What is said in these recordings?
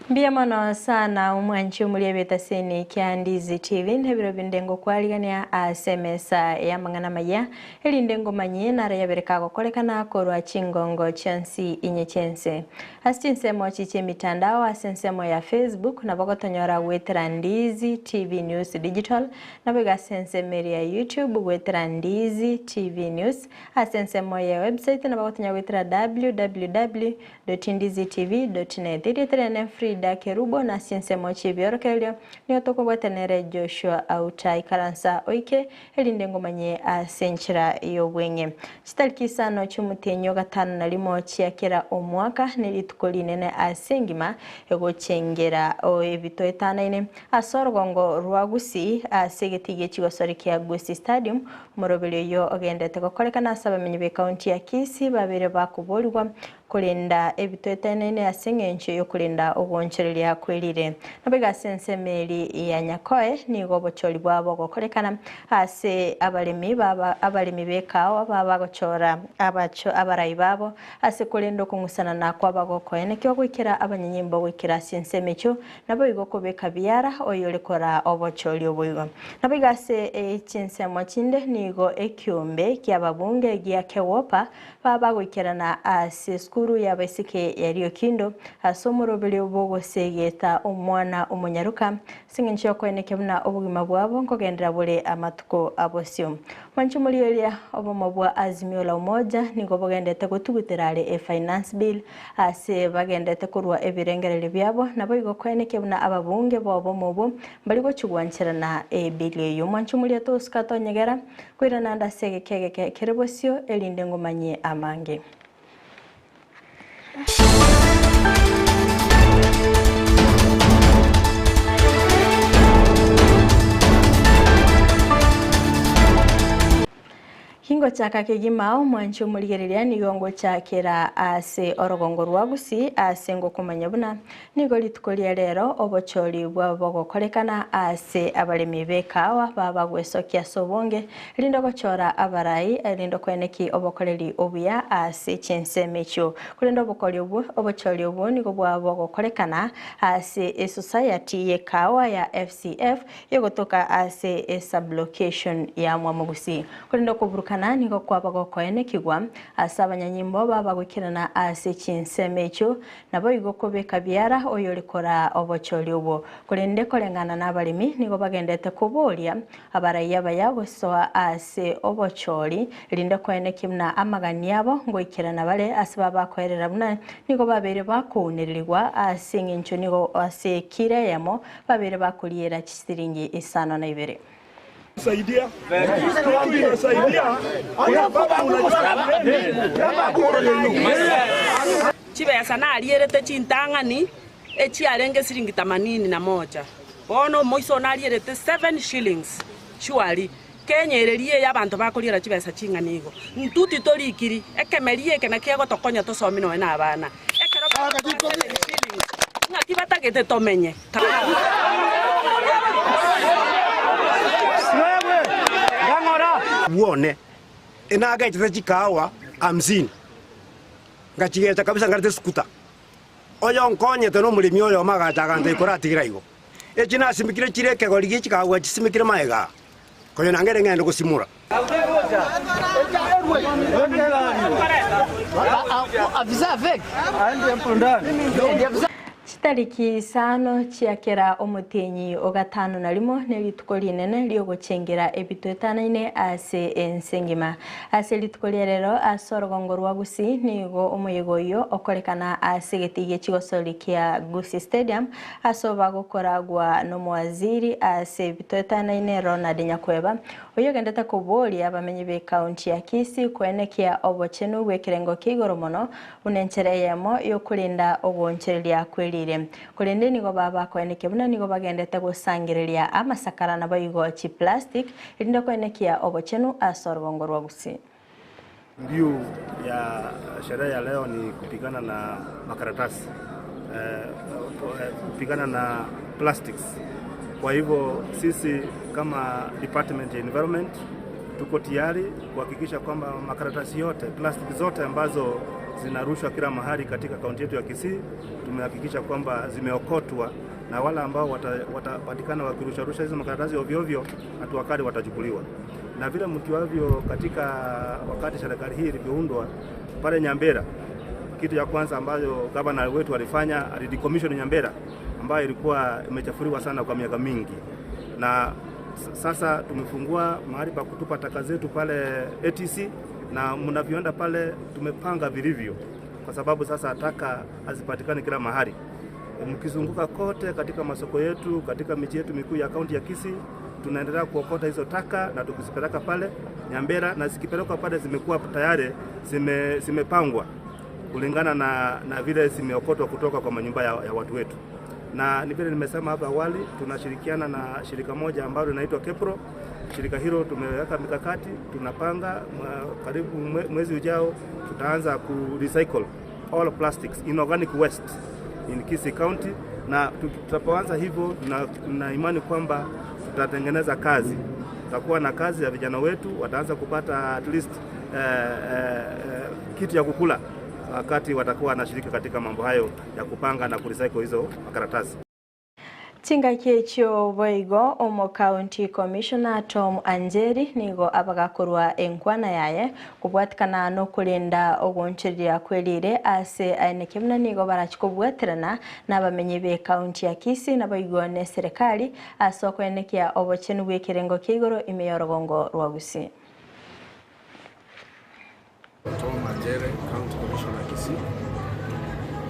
Mbuya mono sana omwanchi omoria b'etaseni kia Ndizi TV nebiro binde ngokwarigania ase emesa y'amang'ana amaya erinde ngomanyie naro yabere kagokorekana korwa chingongo chionsi inye chi'ense. Ase chinsemo chi chi'emitandao ase ensemo ya Facebook nabo gotonyora goetera Ndizi TV News Digital naboigo ase ensemo eria ya YouTube goetera Ndizi TV News ase ensemo ye website nabo gotonyora goetera www. Dotindizitv.net. Erieta riane Frida Kerubo na ase ensemo chi'ebiorokererio nigo tokobwatana nere Joshua Auta. Ikaransa oike erinde ngomanye ase enchera y'obweng'e. Chitariki isano chi'omotienyi o gatano na rimo chia kera omwaka nerituko rinene ase engima egochengera ebito etanaine ase orogongo rwa Gusii ase egetii gie chigosori kia Gusii Stadium. Omoroberi oyio ogendete gokorekana ase abamenyi b'ekaunti ya Kisii babere bakoborigwa Korenda ebitoeteneine ase engencho y'okorenda ogoonchoreria kwerire. Naboigo ase ensemo eri ya Nyakoe nigo obochori bwabo gokorekana ase abaremi baba abaremi b'ekawa babagochora abacho abarai babo ase korenda okong'usanana kw'abagokoenekia goikera abanyanyimbo goikera ase ensemo echio naboigo kobeka biara oyore koraa obochori oboigo. Naboigo ase chinsemo chinde nigo ekiombe ki'ababunge gia Kewopa Babagoikerana ase esukuru y'abaiseke ya Riokindo ase omoroberio bw'ogosegeta omwana omonyaroka ase engencho y'okoenekia buna obogima bwabo nkogenderera bore amatuko abosio. Mwanche morieria obomo bwa Azimio la Umoja nigo bogendete gotugutera are e Finance Bill ase bagendete korwa ebirengererio biabo naboigo koenekia buna ababunge b'obomo obwo mbari gochia gwancherana ebill eyio. Mwanche moria tosuka tonyegera Koirana ande ase egeka egeke kere bosio, erinde ngomanyie amange. Ingochaka kegima omwanche omorigereria nigo ngochakera ase orogongo rwa Gusii ase ngokomanya buna Nigo rituko ria rero obochori bwabo bogokorekana aase abaremi b'ekaawa baba gwesokia ase obonge, erinde ogochora abarai, erinde okoeneki obokoreri obuya ase chinsemo echio. Korende obokori obwo, obochori obwo nigo bwaba bogokorekana ase esosayati y'ekaawa ya FCF egotoka ase esublocation ya Mwamogusi. Korende okoburukana nigo kwaba gokoenekigwa ase abanyanyimbo baba goikerana ase chinsemo echio, Naboigo kobeka biara oyore koraa obochori obwo. Korende koreng'ana nabaremi nigo bagendete koboria abarai abaya gosoa ase obochori, erinde koenekia buna amagani abo ngoikerana bare ase babakoerera buna nigo babeire bakounererigwa ase engencho nigo ase kira eyemo babeire bakoriera chisiringi isano na ibere. Chibesa narierete chintang'ani echiarenge siringi tamanini na moja, bono omoiso one arierete seven shillings surely. Kenya ere riiya eye abanto bakoriera chibesa ching'ana igo. Intwe titorikiri, ekemeria eke nakio egotokonya tosome nonya na abana. Ekero bagotoa seven shillings, ng'aki batagete tomenye? Bwone enagechete chikahawa hamsini, ngachigecha kabisa ngarete sukuta. Oyo nkonyete nomoremi oyomo agacha agantebia koratigira igo. Echi nasimekire chire ekegori gie chikahawa chisimekire magega aa, konya nangere ng'ende gosimora. Chitariki isano chia kera omotienyi o gatano na rimo nerituko rinene ri'ogochengera ebitoetanaine ase ense engima. Ase rituko ria rero ase orogongo rwa Gusii nigo omoyega oyio okorekana ase egetii gie chigosori kia Gusii Stadium ase obagokoragwa nomowaziri ase ebitoetanaine Ronald Nyakweba oyio ogendete koboria abamenyi b'ekaunti ya Kisii koenekia obochenu bw'ekerengo kia igoro mono Buna enchera eyemo y'okorinda ogoonchoreria kwerire. Korende nigo babakoenekia buna nigo bagendete gosangereria amasakara naboigo chiplastic, erinde koenekia obochenu ase orogongo rwa Gusii. Mbiu ya sherehe ya leo ni kupigana na makaratasi, kupigana na plastics. Kwa hivyo sisi kama department ya environment tuko tayari kuhakikisha kwamba makaratasi yote, plastiki zote ambazo zinarushwa kila mahali katika kaunti yetu ya Kisii, tumehakikisha kwamba zimeokotwa na wale ambao watapatikana wakirusharusha hizo makaratasi ovyo ovyo, hatua kali watachukuliwa. Na vile mkiwavyo, katika wakati serikali hii ilivyoundwa pale Nyambera, kitu ya kwanza ambayo gavana wetu alifanya, alidecommission Nyambera ambayo ilikuwa imechafuliwa sana kwa miaka mingi, na sasa tumefungua mahali pa kutupa taka zetu pale ATC, na mnavyoenda pale tumepanga vilivyo, kwa sababu sasa taka hazipatikani kila mahali. Mkizunguka kote katika masoko yetu, katika miji yetu mikuu ya kaunti ya Kisii, tunaendelea kuokota hizo taka na tukizipeleka pale Nyambera, na zikipelekwa pale zimekuwa tayari zime, zimepangwa kulingana na, na vile zimeokotwa kutoka kwa manyumba ya, ya watu wetu. Na ni vile nimesema hapo awali, tunashirikiana na shirika moja ambalo linaitwa Kepro. Shirika hilo tumeweka mikakati, tunapanga karibu mwezi ujao tutaanza ku recycle all plastics inorganic waste in Kisii County, na tutapoanza hivyo na, na imani kwamba tutatengeneza kazi, tutakuwa na kazi ya vijana wetu, wataanza kupata at least eh, eh, kitu ya kukula wakati watakuwa wanashiriki katika mambo hayo ya kupanga na kurecycle hizo makaratasi. Chingaki echio boigo omo county commissioner Tom Anjeri nigo abagakorwa enkwana yaye kobwatikana nokorenda ogonchereria kwerire ase aeneke buna nigo barachikobwaterana nabamenyi be county ya Kisii naboigo ne serikali ase okoenekia obochenu bwa ekerengo kia igoro ime ya orogongo rwa Gusii. Tom Anjere, County Commissioner Kisii.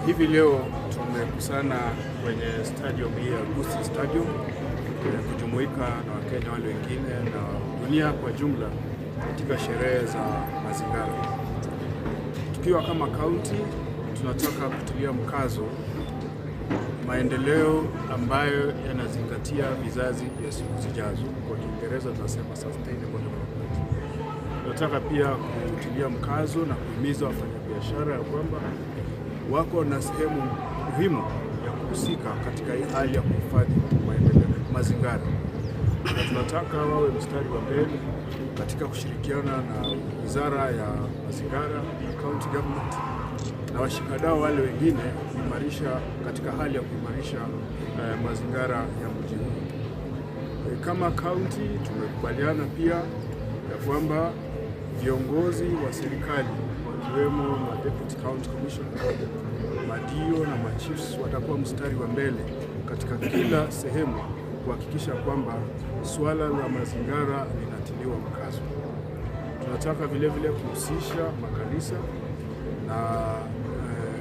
Hivi leo tumekusana kwenye stadium hii ya Gusii Stadium kujumuika na Wakenya wale wengine na dunia kwa jumla katika sherehe za mazingira. Tukiwa kama county, tunataka kutilia mkazo maendeleo ambayo yanazingatia vizazi vya siku zijazo, kwa Kiingereza tunasema sustainable development. Tunataka pia kutilia mkazo na kuhimiza wafanyabiashara ya kwamba wako na sehemu muhimu ya kuhusika katika hii hali ya kuhifadhi maendeleo mazingira, na tunataka wawe mstari wa mbele katika kushirikiana na Wizara ya Mazingira na County Government na washikadau wale wengine kuimarisha katika hali ya kuimarisha eh, mazingira ya mji huu. Eh, Kama county tumekubaliana pia ya kwamba viongozi wa serikali wakiwemo ma deputy county commissioner, madio na machiefs watakuwa mstari wa mbele katika kila sehemu kuhakikisha kwamba suala la mazingira linatiliwa mkazo. Tunataka vile vile kuhusisha makanisa na eh,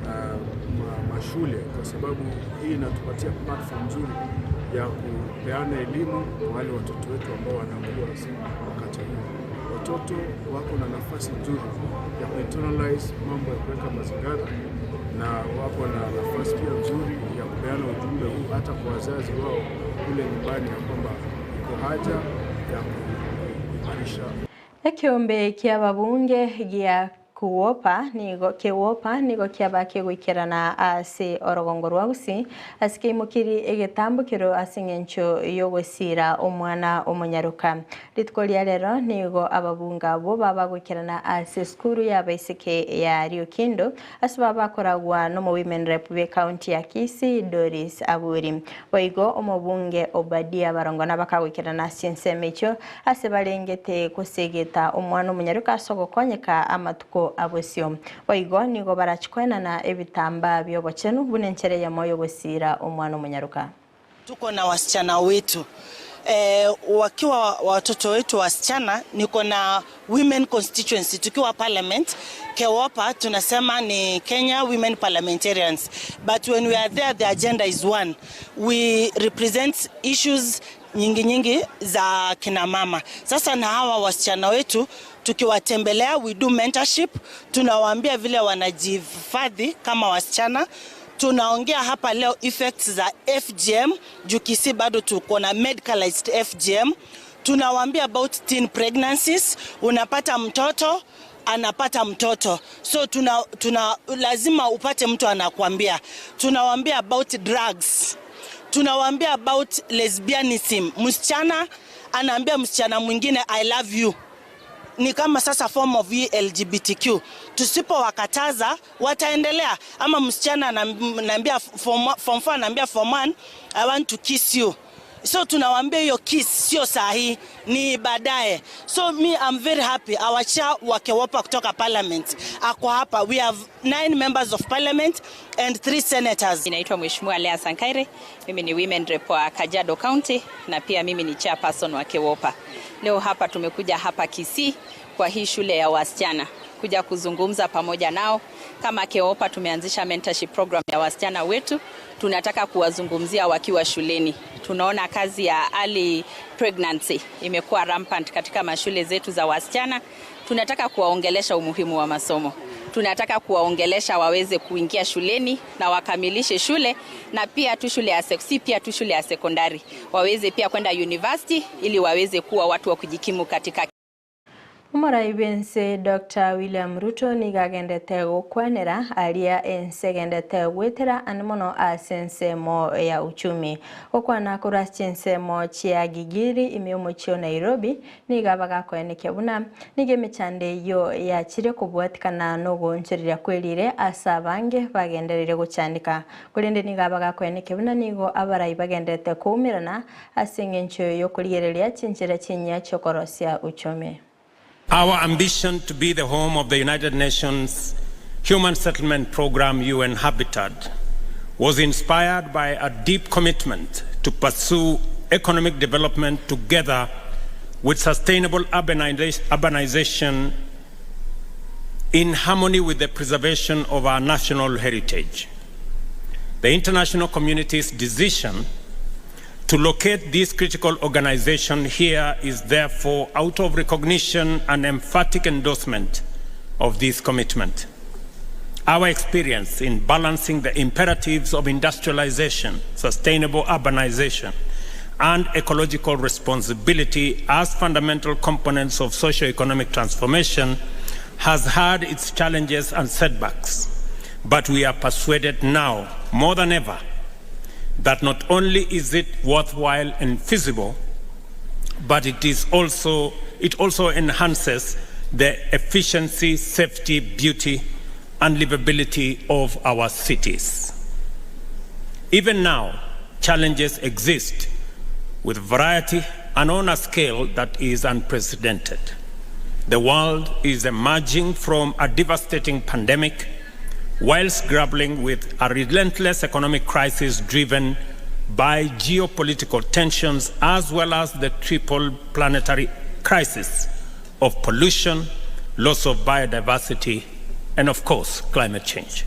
eh, ma, mashule kwa sababu hii inatupatia platform nzuri ya kupeana elimu kwa wale watoto wetu ambao wanakuwa wakati huu. Watoto wako na nafasi nzuri ya kuinternalize mambo ya kuweka mazingira na wako na nafasi pia nzuri ya kupeana ujumbe huu hata kwa wazazi wao kule nyumbani, ya kwamba iko haja ya kuimarisha Ekiombe kia babunge gia kuwopa nigo kiwopa nigo kiaba kigwikerana ase orogongo rwa Gusii ase keimokiri egetambukero ase eng'encho yogosira omwana omonyaroka. Rituko ria rero nigo ababunge abwo babagwikerana ase esukuru ya abaiseke ya Riokindo ase babakoragwa nomo women rep be county ya Kisii Doris Aburi. Boigo omobunge Obadia Barongo nabakagwikerana ase ensemo echio ase barengete kosegeta omwana omonyaroka ase ogokonyeka amatuko abosio. Boigo nigo barachikoenana ebitambaa bya obochenu buna enchere eyemo yogosira omwana omonyaroka. Tuko na wasichana wetu e, wakiwa watoto wetu wasichana, niko na women constituency tukiwa parliament KEWOPA tunasema ni Kenya Women Parliamentarians, but when we are there the agenda is one, we represent issues nyingi nyingi za kina mama. Sasa na hawa wasichana wetu tukiwatembelea, we do mentorship, tunawaambia vile wanajihifadhi kama wasichana tunaongea hapa leo effects za FGM juu Kisii bado tuko na medicalized FGM. Tunawaambia about teen pregnancies, unapata mtoto anapata mtoto so tuna, tuna lazima upate mtu anakuambia. Tunawaambia about drugs, tunawaambia about lesbianism. Msichana anaambia msichana mwingine I love you. Ni kama sasa form of hii LGBTQ. Tusipowakataza wataendelea. Ama msichana anaambia form 4 anaambia form 1 I want to kiss you. So tunawaambia hiyo kiss sio sahi, ni baadaye. So me I'm very happy our chair wa KEWOPA kutoka parliament ako hapa. We have 9 members of parliament and 3 senators. Inaitwa Mheshimiwa Lea Sankaire. Mimi ni women rep wa Kajiado County na pia mimi ni chairperson wa KEWOPA. Leo hapa tumekuja hapa Kisii kwa hii shule ya wasichana kuja kuzungumza pamoja nao. Kama KEWOPA tumeanzisha mentorship program ya wasichana wetu, tunataka kuwazungumzia wakiwa shuleni. Tunaona kazi ya early pregnancy imekuwa rampant katika mashule zetu za wasichana. Tunataka kuwaongelesha umuhimu wa masomo. Tunataka kuwaongelesha waweze kuingia shuleni na wakamilishe shule, na pia tu shule ya si pia tu shule ya sekondari, waweze pia kwenda university ili waweze kuwa watu wa kujikimu katika. Omorai bwense Dr. William Ruto nigo agendete gokwanera aria ense egendete gwetera ande mono ase ensemo ya uchumi. Gokwana korwa ase chinsemo chia Gigiri ime omochie o Nairobi nigo abagakoenekia buna nigo emechando eyio yachire kobwatikana na ogoonchoreria kwerire ase abange bagendereire gochandika. Korende nigo abagakoenekia buna nigo abarai bagenderete koumerana ase eng'encho yokorigereria chinchera chinyia chiokorosia uchumi. Our ambition to be the home of the United Nations Human Settlement Program, UN Habitat, was inspired by a deep commitment to pursue economic development together with sustainable urbanization in harmony with the preservation of our national heritage. The international community's decision to locate this critical organization here is therefore out of recognition and emphatic endorsement of this commitment. Our experience in balancing the imperatives of industrialization, sustainable urbanization, and ecological responsibility as fundamental components of socio-economic transformation has had its challenges and setbacks, but we are persuaded now, more than ever, that not only is it worthwhile and feasible, but it also enhances the efficiency, safety, beauty, and livability of our cities. Even now, challenges exist with variety and on a scale that is unprecedented. The world is emerging from a devastating pandemic whilst grappling with a relentless economic crisis driven by geopolitical tensions as well as the triple planetary crisis of pollution, loss of biodiversity, and of course, climate change.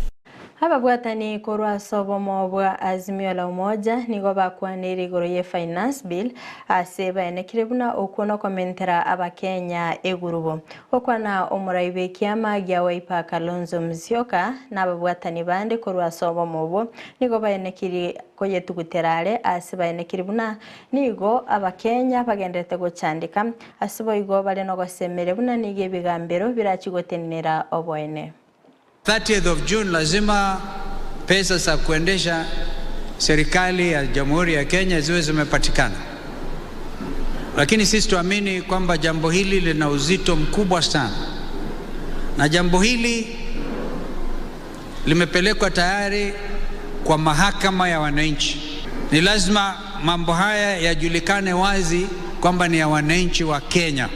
Ababwatani korwa ase obomo bwa Azimio la Umoja nigo bakwanire igoro ye finance bill ase baenekire buna okwo nokomentera abakenya egurubo. Okwana omorai bwe ekiama gia Wiper Kalonzo Musyoka na ababwatani bande korwa ase obomo obwo nigo baenekire koyetugutera are ase baenekire buna nigo abakenya bagenderete gochandika ase boigo bare nogosemere buna nigo ebigambero birachigotenera oboene. 30th of June lazima pesa za kuendesha serikali ya Jamhuri ya Kenya ziwe zimepatikana. Lakini sisi tuamini kwamba jambo hili lina uzito mkubwa sana, na jambo hili limepelekwa tayari kwa mahakama ya wananchi. Ni lazima mambo haya yajulikane wazi kwamba ni ya wananchi wa Kenya.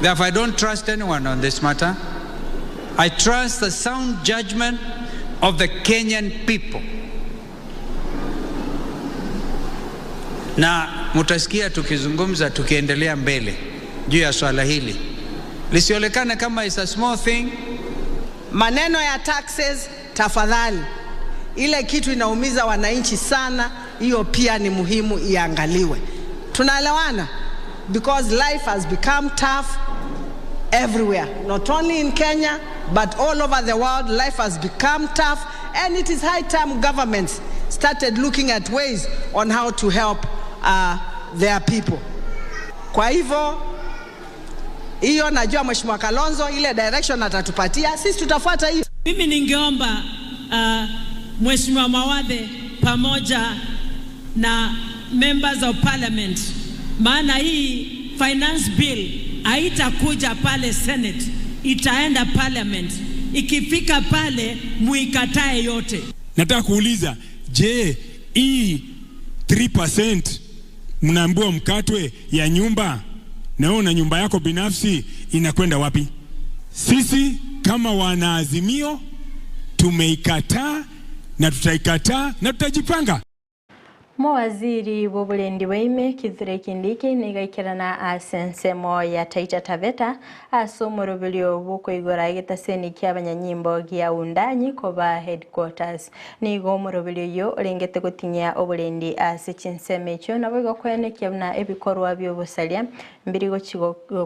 Therefore, I don't trust anyone on this matter. I trust the sound judgment of the Kenyan people. Na mutasikia tukizungumza tukiendelea mbele juu ya swala hili. Lisionekane kama it's a small thing. Maneno ya taxes, tafadhali, ile kitu inaumiza wananchi sana, hiyo pia ni muhimu iangaliwe. Tunaelewana? Because life has become tough everywhere, not only in Kenya, but all over the world. Life has become tough, and it is high time governments started looking at ways on how to help their people. Kwa hivyo hiyo najua Mheshimiwa Kalonzo ile direction atatupatia, sisi tutafuata hiyo. Mimi ningeomba Mheshimiwa Mawathe pamoja na members of parliament, maana hii finance bill Haitakuja pale Senate, itaenda parliament. Ikifika pale muikatae yote. Nataka kuuliza, je, hii 3% mnaambiwa mkatwe ya nyumba na wewe una nyumba yako binafsi inakwenda wapi? Sisi kama wanaazimio tumeikataa na tutaikataa na tutajipanga. Mowaziri bw'oborendi bwaime Kithure Kindiki nigo aikerana ase ensemo ya Taita Taveta ase omoroberio bw'okoigora egetaseni kia abanyanyimbo gia Wundanyi koba headquarters. Nigo omoroberio oyio orengete gotinyia oborendi ase chinsemo echio naboigo koenekia buna ebikorwa bi'obosaria mbiri gochi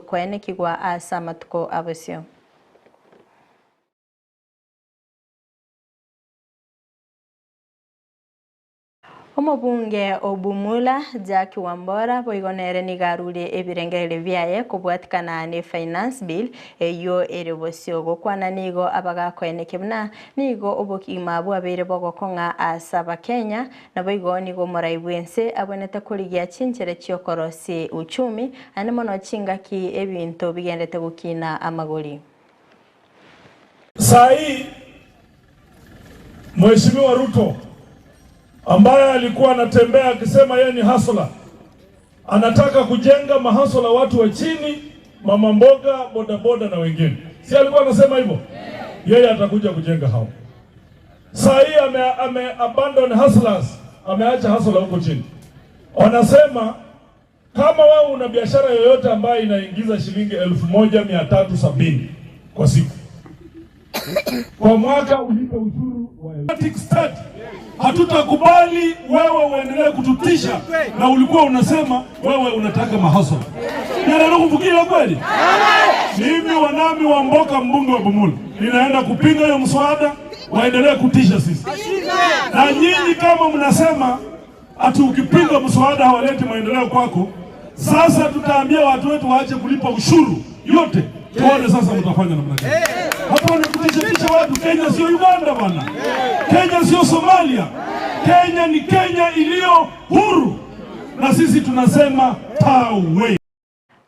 koenekigwa ase amatuko abosio. Omobunge o Bumula, Jack Wambora, boigo nere nigo arure ebirengererio biaye kobwatikana ne Finance Bill eyio ere bosio. Gokwana nigo abagakoenekia buna nigo obogima bwabeire bogokong'a ase Abakenya, naboigo nigo omorai bw'ense abwenerete korigia chinchera chiokorosia uchumi naende mono chingaki ebinto bigenderete gokina amagori. Saa hii Mheshimiwa Ruto ambaye alikuwa anatembea akisema yeye ni hasla, anataka kujenga mahasola watu wa chini, mama mboga, bodaboda na wengine, si alikuwa anasema hivyo? Yeye atakuja kujenga hao. Saa hii ame, ame abandon hustlers, ameacha hustler huko chini. Wanasema kama wewe una biashara yoyote ambayo inaingiza shilingi 1370 kwa siku kwa mwaka ulipe ushuru wa state. Hatutakubali wewe uendelee kututisha, na ulikuwa unasema wewe unataka mahaso Kuvukia kweli? Mimi wanami wa Mboka, mbunge wa Bumula, ninaenda kupinga hiyo mswada, waendelee kutisha sisi. Na nyinyi kama mnasema ati ukipinga mswada hawaleti maendeleo kwako, sasa tutaambia watu wetu waache kulipa ushuru yote, tuone sasa mtafanya namna gani. Hapa ni kutishatisha watu. Kenya sio Uganda bwana, Kenya sio Somalia. Kenya ni Kenya iliyo huru, na sisi tunasema tawe.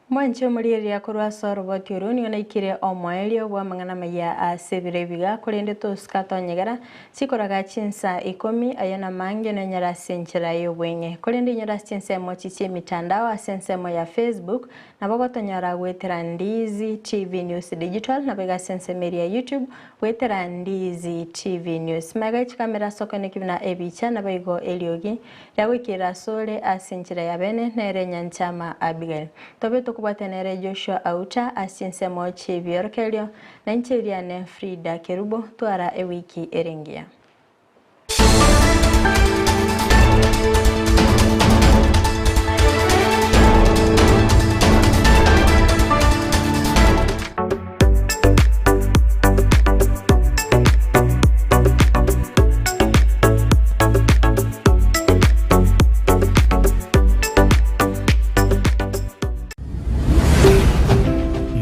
Mwanche omorieria korwa ase oroboti oro nigo naikire omoerio bw'amang'ana maya ase ebiro ebiga korende tosika tonyegera chikoraga chinsa ikomi aya namange nonyora ase enchera ya obweng'e korende inyora ase chinsemo chi chia emitandao ase ensemo ya Facebook nabo gotonyora gwetera Ndizi TV News Digital nabo iga ase ensemo eria ya YouTube gwetera Ndizi TV News. Magega chikamera ase okoeneki buna ebicha nabo igo eriogi Riagoikera asore ase enchera ya bene, nere Nyanchama Abigail. Tobe tokobwate nere Joshua Auta ase chinsemo chi'ebiorokererio, na inche eriane Frida Kerubo, twara ewiki ere engiya.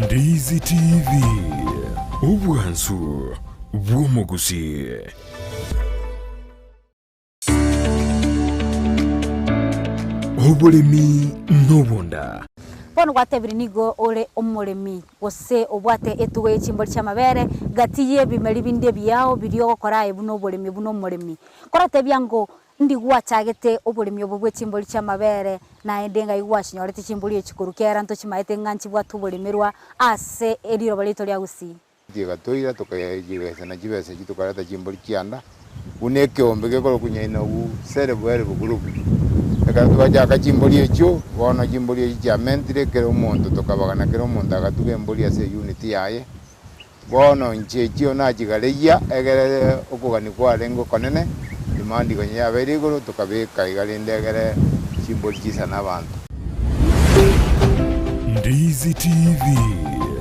Ndizi TV, obwansu bw'omogusii. Oboremi nobonda. Bono gwatebire nigo ore omoremi, gose obwate etugo ye chimbori chi'amabere, gati y'ebimeri binde ebiao biria ogokora aye buna oboremi buna omoremi. Koratebia ngo ndi gwachagete oboremi obo bwe chimbori chi'amabere, naende ng'ai gwachinyorete chimbori echi korwa kera ntochimaete ng'a nchibwate oboremerwa ase eriroba riaito ria Gusii. Tigatoira tokayegesana chibesa echio tokareta chimbori chianda, buna ekeombe gekorokwa Nyainogu Self Help Group. Ekero twachaka chimbori echio, bono chimbori echio chiamentire kera omonto tokabagana kera omonto agatuga embori ase eunit yaye. Bono inche echio nachigareyia egere okogania kwarenge okonene, demand konya yabeire igoro tokabeka iga rende egere chimbori chisane abanto. Ndizi TV.